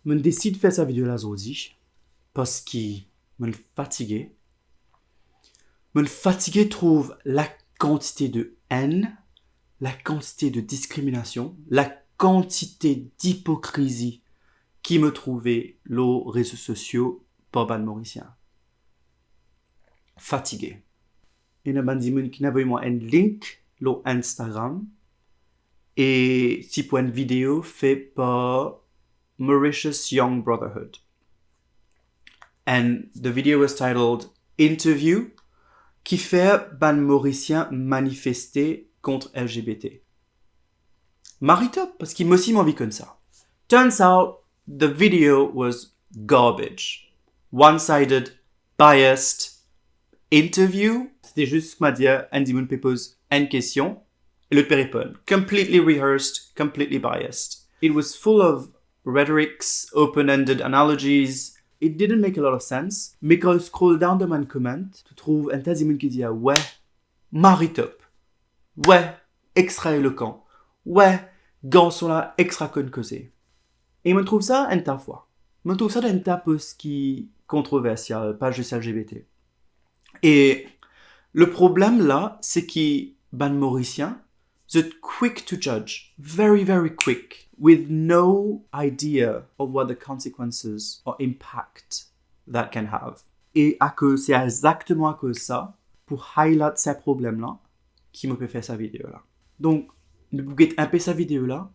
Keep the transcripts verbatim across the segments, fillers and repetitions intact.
Mo'nn desid fer sa video la zordi parski mo'nn fatige. Mo'nn fatige trouv lakantite de enn, lakantite de diskriminasion, lakantite dipokrizi ki mo trouve lor rezo sosio par bann Morisien. Fatige. Ena bann dimoun ki'nn avoy mwa enn link lor Instagram e ti pou enn video fe par Mauritius Young Brotherhood. And the video was titled Interview, ki fer bann Morisien manifeste kont L G B T. Maritop, parski mo osi mo anvi konn sa. Turns out, the video was garbage. One-sided, biased interview. Sete zis, koumadir, enn dimoun pe poz enn kestion e lot pe reponn. Completely rehearsed, completely biased. It was full of rhetorics, open-ended analogies. It didn't make a lot of sense. Me kan ou scroll down dan bann comment, to trouv enn ta dimoun ki dir, "We, maritop. We, extra elokan. We, garson la extra konn koze." E mo trouv sa enn ta fwa. Mo trouv sa dan enn ta post ki kontroversial, pa zis L G B T. E le problem la, se ki bann Morisien, zot quick to judge, very, very quick, with no idea of what the consequences or impact that can have. E akoz, se exakteman akoz sa, pou highlight sa problem la, ki mo pe fer sa video la. Donk, nou pou get inpe sa video la,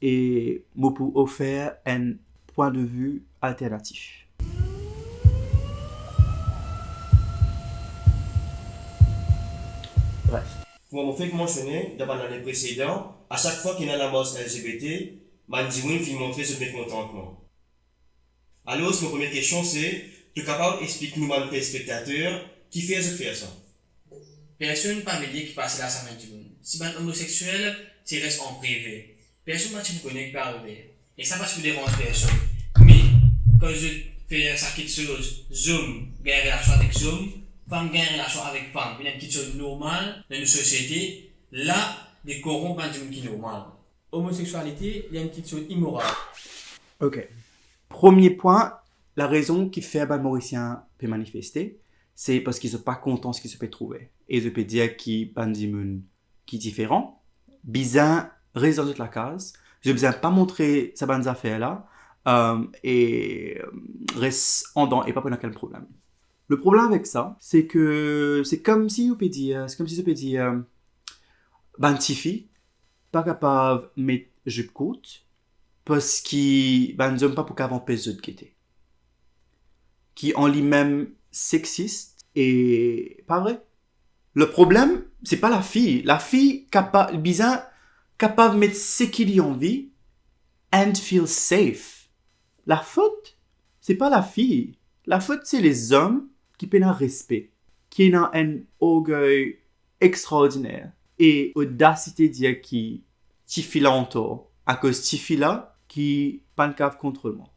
e mo pou ofer enn pwin de vi alternatif. Bref. Kouma mo fek mansione dan bann lane presedan, a sak fwa ki ena lamars L G B T, bann dimoun finn montre zot mekontantman. Alor, mo premie kestion se, to kapav explik nou bann telespektater kifer zot fer sa? Personn pa ve dir ki pase la sa bann dimoun. Si bann omoseksiel, ti res an prive. Personn pa ti pou kone ki pe arive. E sa pa ti pou deranz personn. Me, kan zot fer sa kiksoz, zom gagn relasion avek zom, fam gagn relasion avek fam, vinn enn kiksoz normal dan nou sosiete, la, li koronp bann dimoun ki normal. Omoseksialite, li enn kiksoz imoral. Ok. Premie pwin, larezon ki fer bann Morisien pe manifeste, se parski zot pa kontan seki zot pe trouve. E zot pe dir ki bann dimoun ki diferan, bizin res dan zot lakaz, zot bizin pa montre sa bann zafer la, um, e, um, res andan e pa pou ena okenn problem. Le problem avek sa, se ke, se koumsi ou pe dir, se koumsi zot pe dir, um, bann tifi pa kapav met zip kourt, parski bann zom pa pou kapav anpes zot gete. Ki an limem seksis e pa vre. Le problem, se pa lafi. Lafi kapa-, bizin kapav met seki li anvi and feel safe. Lafot, se pa lafi. Lafot, se lezom ki pena respe, ki ena enn orgey extraordiner e odasite dir ki tifi la antor, akoz tifi la ki pa'nn kav kontrol mwa.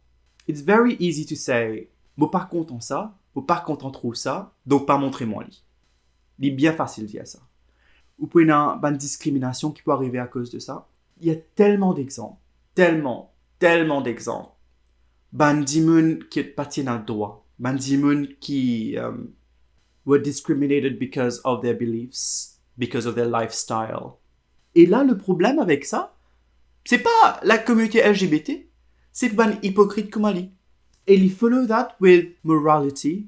It's very easy to say, mo pa kontan sa, mo pa kontan trouv sa, donk pa montre mwa li. Li bien fasil dir sa. Ou pou ena bann diskriminasion ki pou arive akoz de sa. Il y a tellement d'exemples, tellement, tellement d'exemples. Bann dimoun ki pa ti ena drwa, bann dimoun ki, um, were discriminated because of their beliefs, because of their lifestyle. E la, le problem avek sa, se pa lakominite L G B T, se bann ipokrit kouma li. E li follow that with morality,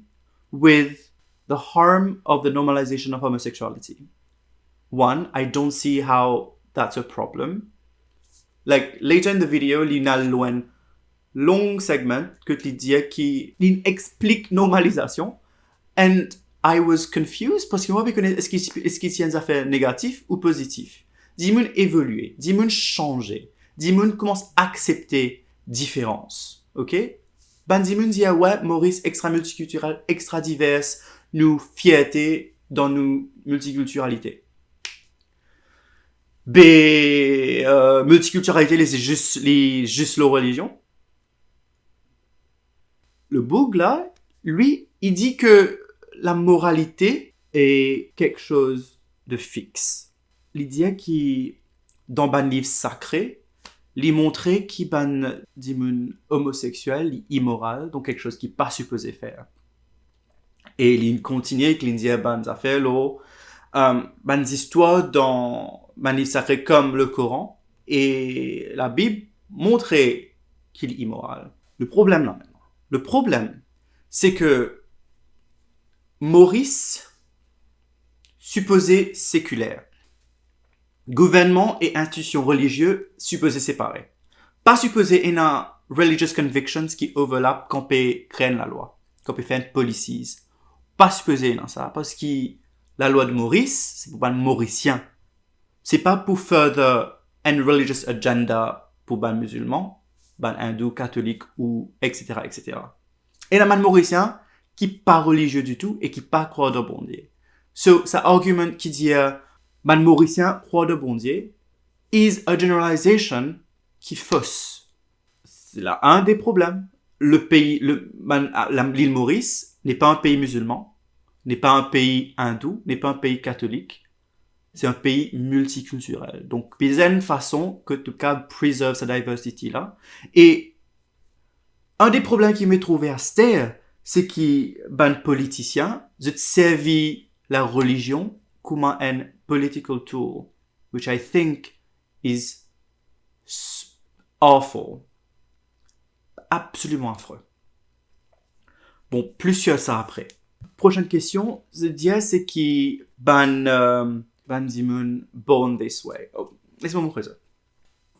with the harm of the normalization of homosexuality. One, I don't see how that's a problem. Like, later in the video, li ena lor enn long segment kot li dir ki li explik normalizasion, and I was confused, parski mo pa kone eski, eski ti enn zafer negatif ou pozitif. Dimoun evolie, dimoun sanze, dimoun koumans aksepte diferans, ok? Bann dimoun dir, "We, Moris extra miltikultirel, extra divers, nou fierte dan nou miltikultiralite." Be, euh, miltikultiralite, li, se zis, li zis lor relizion. Le boug la, li, li dir ki lamoralite est quelque chose de fixe. Li dir ki dan bann liv sakre, Li montre ki bann dimoun omoseksiel, li imoral, donk kiksoz ki pa sipoze fer. E li kontigne ek li dir bann zafer lor, um, bann zistwar dan bann liv sakre kom le Koran e Labib montre ki li imoral. Le problem la, le problem, se ke Moris sipoze sekiler. Gouvernman e institision relizie sipoze separe. Pa sipoze ena religious convictions ki overlap kan pe kre enn lalwa, kan pe fer enn policies. Pa sipoze ena sa, parski lalwa de Moris, se pou bann Morisien. Se pa pou further enn religious agenda pou bann mizilman, bann indou, katolik ou et cetera, et cetera. Ena bann Morisien ki pa relizie ditou e ki pa krwar dan Bondie. So, sa argument ki dir bann Morisien krwar dan Bondie is a generalization ki fos. C'est là un des problèmes. Le pays, le, bann, la, l'île Maurice n'est pas un pays musulman, n'est pas un pays hindou, n'est pas un pays catholique. C'est un pays multiculturel. Donk, bizin enn fason ke to kav preserve sa diversity la. E enn de problem ki mo trouve aster, se ki bann politisien, zot servi larelizion kouma enn political tool, which I think is s-, awful. Absoliman afre. Bon, plis ki sa apre. Prosenn kestion, zot dir se ki bann, euh, bann dimoun born this way. Oh, les mwa montre sa.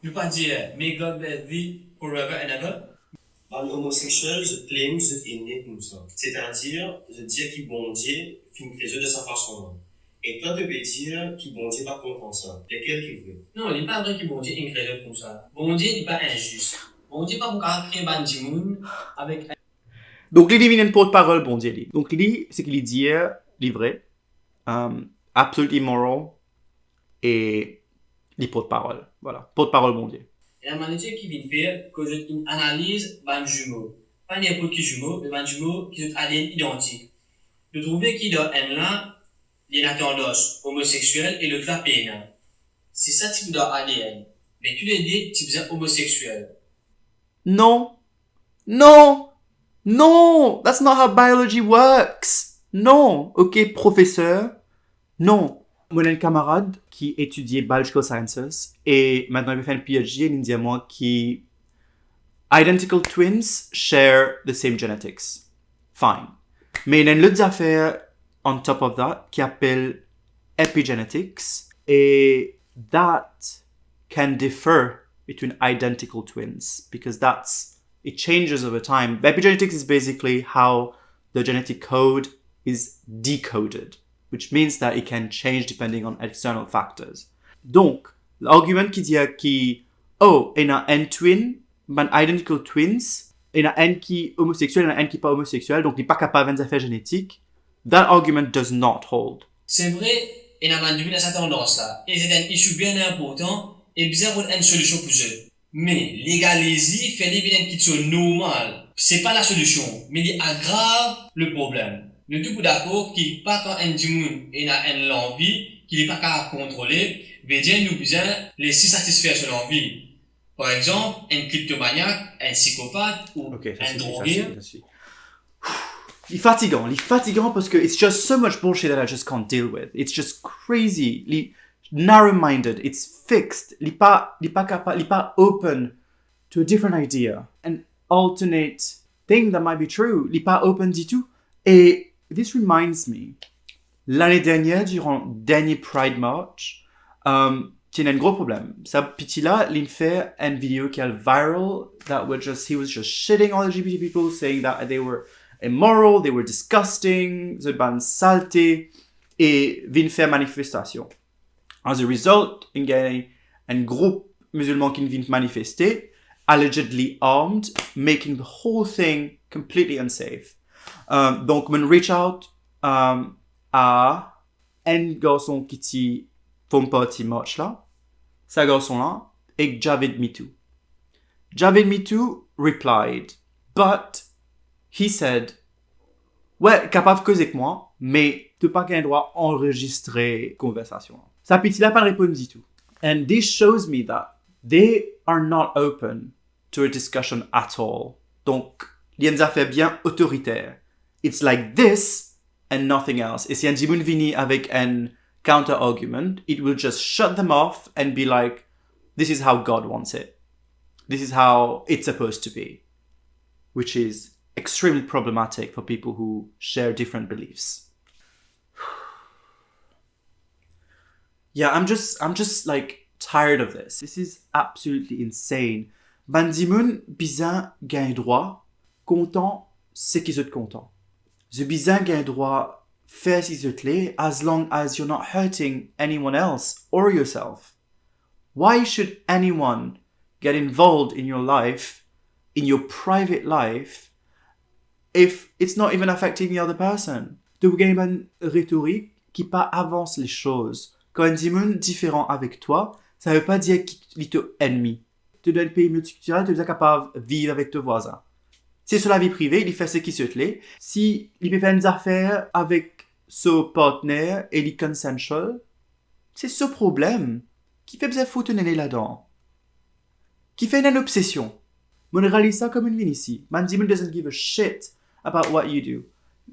Nou pa dir, "May God bless thee forever and ever." Bann omoseksiel, zot claim zot inn ne koumsa. Setadir, zot dir ki Bondie finn kre zot dan sa fason la. E twa, to pe dir ki Bondie pa kontan sa. Lekel ki vre? Non, li pa vre ki Bondie inn kre zot koumsa. Bondie, li pa inzis. Bondie pa pou kapav kre bann dimoun avek... Donk, li, li vinn enn portparol Bondie, li. Donk, li, seki li dir, li vre. Um, absolutely moral. E li portparol. Vwala. Portparol Bondie. Ena bann etid ki vinn fer, kot zot inn analiz bann zimo. Pa ninport ki zimo, me bann zimo ki zot ADN idantik. Nou trouve ki dan enn la, li ena tandans omoseksiel e lot la pena. Si sa ti pou dan ADN, me toulede ti bizin omoseksiel. Non. Non. Non. That's not how biology works. Non. Ok, profeser. Non. Mo ena enn kamarad ki etidie biological sciences e aster li pe fer enn PhD e li dir mwa ki identical twins share the same genetics. Fine. Me ena enn lot zafer on top of that ki apel epigenetics, e that can differ between identical twins because that's, it changes over time. Epigenetics is basically how the genetic code is decoded, which means that it can change depending on external factors. Donk, largiman ki dir ki, oh, ena enn twin, bann identical twins, ena enn ki omoseksiel, ena enn ki pa omoseksiel, donk li pa kapav enn zafer genetik, that argument does not hold. Se vre, ena bann dimoun ena sa tandans la, e se enn issue bien inportan, e bizin rod enn solision pou zot. Me legaliz li, fer li vinn enn kiksoz normal, se pa lasolision, me li agrav le problem. Nou tou pou dakor ki pa kan enn dimoun ena enn lanvi ki li pa kapav kontrole, vedir nou bizin les li satisfer so lanvi. Par exanp, enn kleptomaniak, enn sikopat ou enn droge. Ok, sa sifi, sa sifi, sa sifi. Li fatigan, li fatigan parski it's just so much bullshit that I just can't deal with. It's just crazy. Li narrow-minded, it's fixed. Li pa, li pa kapav, li pa open to a different idea, an alternate thing that might be true. Li pa open ditou. E this reminds me, lane dernier, diran dernie Pride March, um, ti ena enn gro problem. Sa piti la, linn fer enn video ki al viral, that were just, he was just shitting on L G B T people, saying that they were immoral, they were disgusting, zot bann salte, e vinn fer manifestasion. As a result, inn gagn enn group mizilman ki vinn manifeste, allegedly armed, making the whole thing completely unsafe. Um, donk, mo'nn reach out, um, a enn garson ki ti form parti march la, sa garson la, ek Javid Mitou. Javid Mitou replied, but he said, "Well, kapav koz ek mwa, me to pa gagn drwa anrezistre konversasion." Sa piti la pa reponn ditou. And this shows me that they are not open to a discussion at all. Donk, li enn zafer bien otoriter. It's like this and nothing else. E si enn dimoun vini avek enn counter argument, it will just shut them off and be like, "This is how God wants it. This is how it's supposed to be," which is extremely problematic for people who share different beliefs. Yeah, I'm just, I'm just like tired of this. This is absolutely insane. Bann dimoun bizin gagn drwa kontan seki zot kontan. Zot bizin gagn drwa fer seki zot le, as long as you're not hurting anyone else or yourself. Why should anyone get involved in your life, in your private life, if it's not even affecting the other person? To gagn bann retorik ki pa avans les choses. Kan enn dimoun diferan avek twa, sa ve pa dir ki li to ennmi. To dan enn pei miltikultirel, to bizin kapav viv avek to vwazin. Se so lavi prive, li fer seki zot le. Si li pe fer enn zafer avek so partner e li consensual, se so problem. Kifer bizin fout to nene ladan? Kifer ena enn obsesion? Mo realiz sa kan mo vinn isi. Bann dimoun doesn't give a shit about what you do.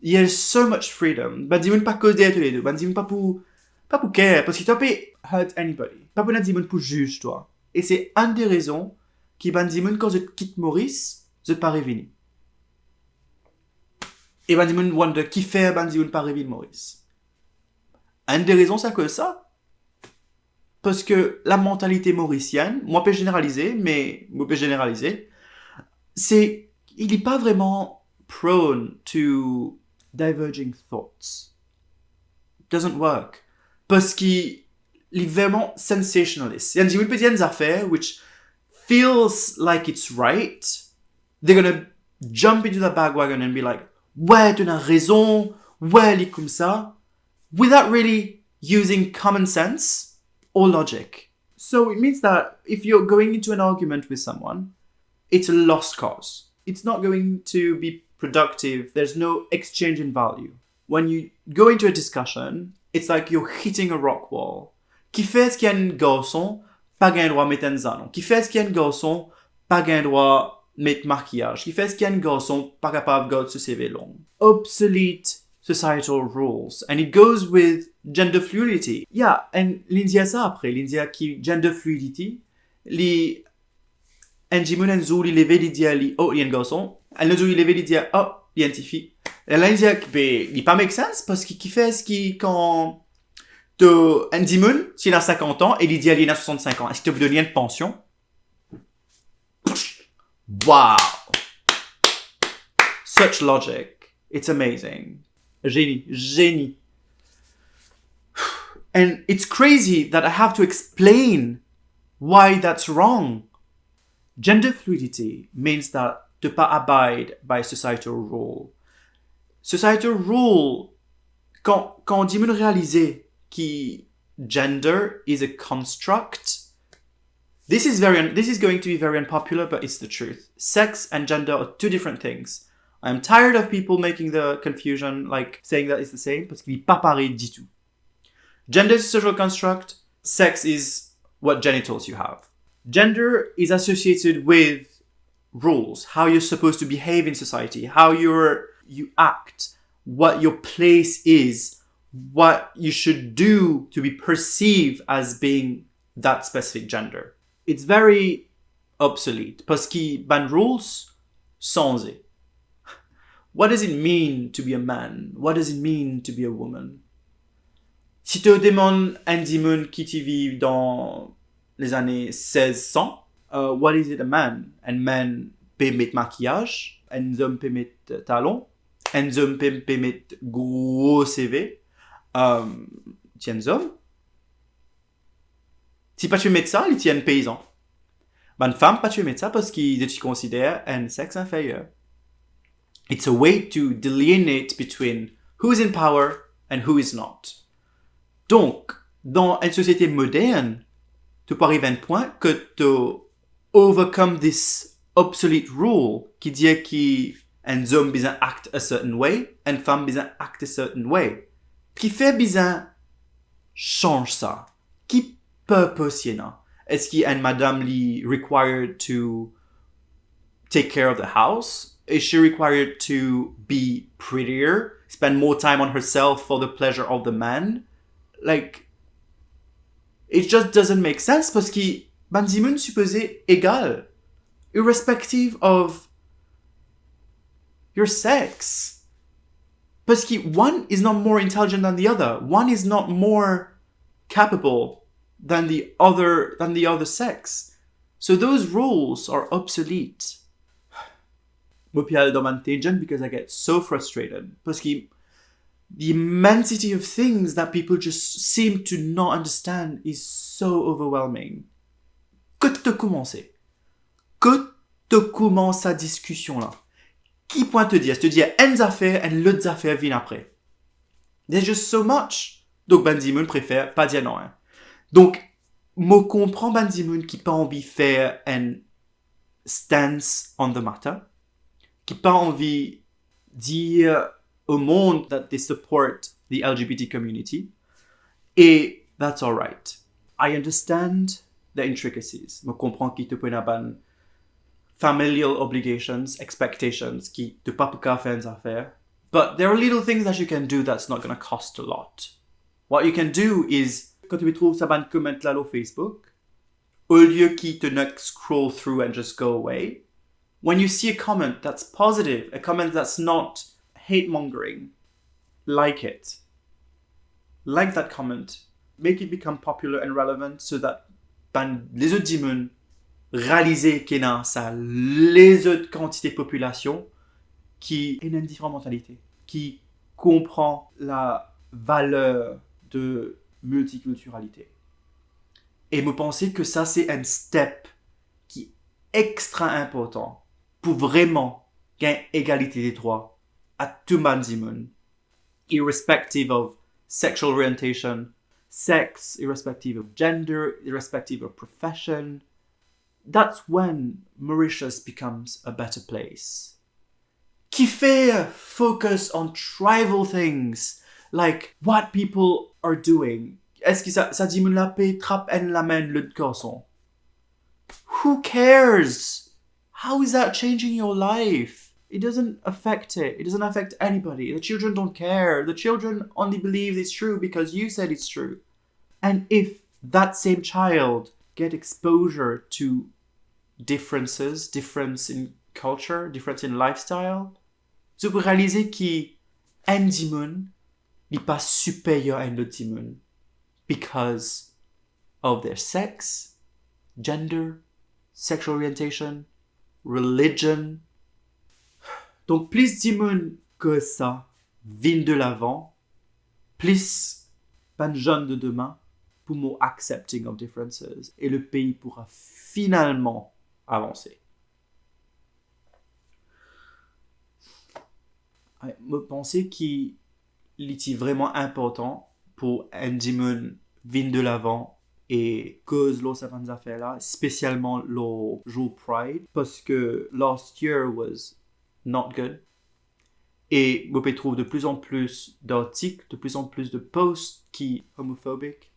There's so much freedom. Bann dimoun pa koz deryer to le do. Bann dimoun pa pou, pa pou care, parski twa pe hurt anybody. Pa pou ena dimoun pou ziz twa. E se enn de rezon ki bann dimoun, kan zot kit Moris, zot pa revini. E bann dimoun wonder kifer bann dimoun pa revinn Moris. Enn de rezon, se akoz sa. Parski lamantalite morisienn, mo pe zeneralize, me mo pe zeneralize, se, li pa vreman prone to diverging thoughts. Doesn't work. Parski li vreman sensationalist. Enn dimoun pe dir enn zafer which feels like it's right, they're gonna jump into the bandwagon and be like, "Wi, to ena rezon, wi, li koumsa," without really using common sense or logic. So it means that if you're going into an argument with someone, it's a lost cause. It's not going to be productive. There's no exchange in value. When you go into a discussion, it's like you're hitting a rock wall. Kifer eski enn garson pa gagn drwa met enn zalon? Kifer eski enn garson pa gagn drwa met makiyaz? Kifer eski enn garson pa kapav gard so seve long? Obsolete societal rules. And it goes with gender fluidity. Yeah, and li dir sa apre, li dir ki gender fluidity, li, enn dimoun enn zour li leve, li dir li, oh, li enn garson. Enn lot zour li leve, li dir, oh, li enn tifi. E la, li dir, be, li pa make sense, parski kifer eski kan to, enn dimoun, si li ena sinkant an e li dir li ena swasannsink an, eski to pou donn li enn pansion? Wow! Such logic. It's amazing. Zeni, zeni. And it's crazy that I have to explain why that's wrong. Gender fluidity means that to pa abide by societal rule. Societal rule, kan, kan dimoun realize ki gender is a construct, this is very un-, this is going to be very unpopular, but it's the truth. Sex and gender are two different things. I'm tired of people making the confusion, like, saying that it's the same, parski li pa parey ditou. Gender is a social construct, sex is what genitals you have. Gender is associated with rules, how you're supposed to behave in society, how you're, you act, what your place is, what you should do to be perceived as being that specific gender. It's very obsolete, parski bann rules sanze. What does it mean to be a man? What does it mean to be a woman? Si to demann enn dimoun ki ti viv dan lezane sez san, uh, what is it a man? Enn man pe met makiyaz, enn zom pe met, uh, talon, enn zom pe, pe met gro seve, um, ti enn zom. Si pa ti pe met sa, li ti enn peizan. Bann fam pa ti pe met sa parski zot ti konsider enn sex inferyer. It's a way to delineate between who is in power and who is not. Donk, dan enn sosiete modern, to pou ariv enn pwin kot to overcome this obsolete rule ki dir ki enn zom bizin act a certain way, enn fam bizin act a certain way. Kifer bizin sanz sa? Ki purpose ena? Eski enn madam li required to take care of the house? Is she required to be prettier, spend more time on herself for the pleasure of the man? Like, it just doesn't make sense, parski bann dimoun sipoze egal, irrespective of your sex. Parski one is not more intelligent than the other. One is not more capable than the other, than the other sex. So those rules are obsolete. Mo pe al dan bann tangent because I get so frustrated. Parski the immensity of things that people just seem to not understand is so overwhelming. Kot to koumanse? Kot to koumans sa diskision la? Ki pwin to dir? To dir enn zafer, enn lot zafer vinn apre. There's just so much. Donk bann dimoun prefer pa dir nanye. Donk, mo konpran bann dimoun ki pa anvi fer enn stance on the matter, ki pa anvi dir au monde that they support the L G B T community, e that's all right. I understand the intricacies. Mo konpran ki to pou ena bann familial obligations, expectations, ki to pa pou kapav fer enn zafer. But there are little things that you can do that's not gonna cost a lot. What you can do is, kan to pe trouv sa bann comment la lor Facebook, olie ki to nek scroll through and just go away, when you see a comment that's positive, a comment that's not hate mongering, like it. Like that comment. Make it become popular and relevant so that bann lezot dimoun realize ki ena sa lezot kantite popilasion ki ena enn diferan mantalite, ki konpran la valer de miltikultiralite. E mo panse ki sa se enn step ki extra inportan pou vreman gagn egalite de drwa a tou bann dimoun, irrespective of sexual orientation, sex, irrespective of gender, irrespective of profession. That's when Mauritius becomes a better place. Kifer focus on trivial things like what people are doing? Eski sa, sa dimoun la pe trap enn lame lot garson? Who cares? How is that changing your life? It doesn't affect it. It doesn't affect anybody. The children don't care. The children only believe it's true because you said it's true. And if that same child get exposure to differences, difference in culture, difference in lifestyle, zot pou realize ki enn dimoun li pa siperyer a enn lot dimoun because of their sex, gender, sexual orientation, religion. Donk plis dimoun koz sa, vinn de lavan, plis bann zenn de demin pou more accepting of differences e le pei poura finalman avanse. Ay, mo panse ki li ti vreman inportan pou enn dimoun vinn de lavan e koz lor sa bann zafer la, spesialman lor zour Pride, parski last year was not good. E mo pe trouv de plus en plus d'articles, de plus en plus de posts ki homophobic.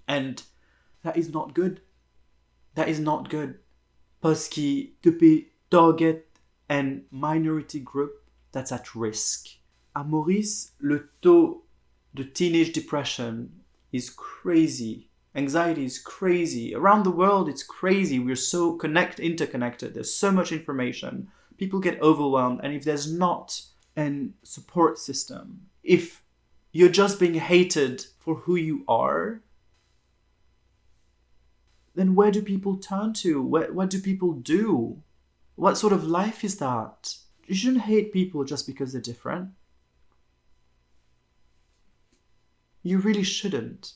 And that is not good. That is not good. Parski to pe target a minority group that's at risk. À Maurice, le taux de teenage depression is crazy. Anxiety is crazy. Around the world, it's crazy. We're so connect, interconnected. There's so much information. People get overwhelmed. And if there's not a support system, if you're just being hated for who you are, then where do people turn to? Where, what do people do? What sort of life is that? You shouldn't hate people just because they're different. You really shouldn't.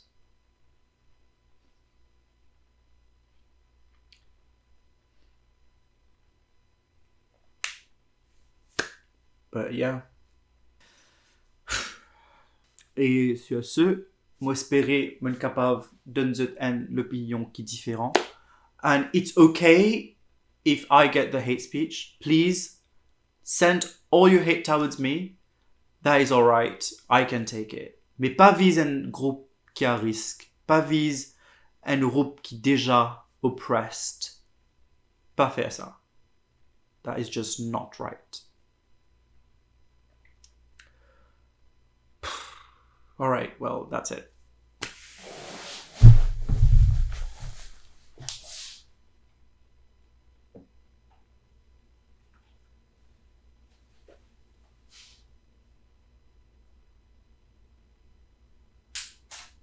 But yeah. E sur ce, mo espere mo'nn kapav donn zot enn lopinion ki diferan. And it's okay if I get the hate speech. Please send all your hate towards me. That is all right. I can take it. Me pa viz enn group ki a risk. Pa viz enn group ki deza oppressed, pa fer sa. That is just not right. All right, well, that's it.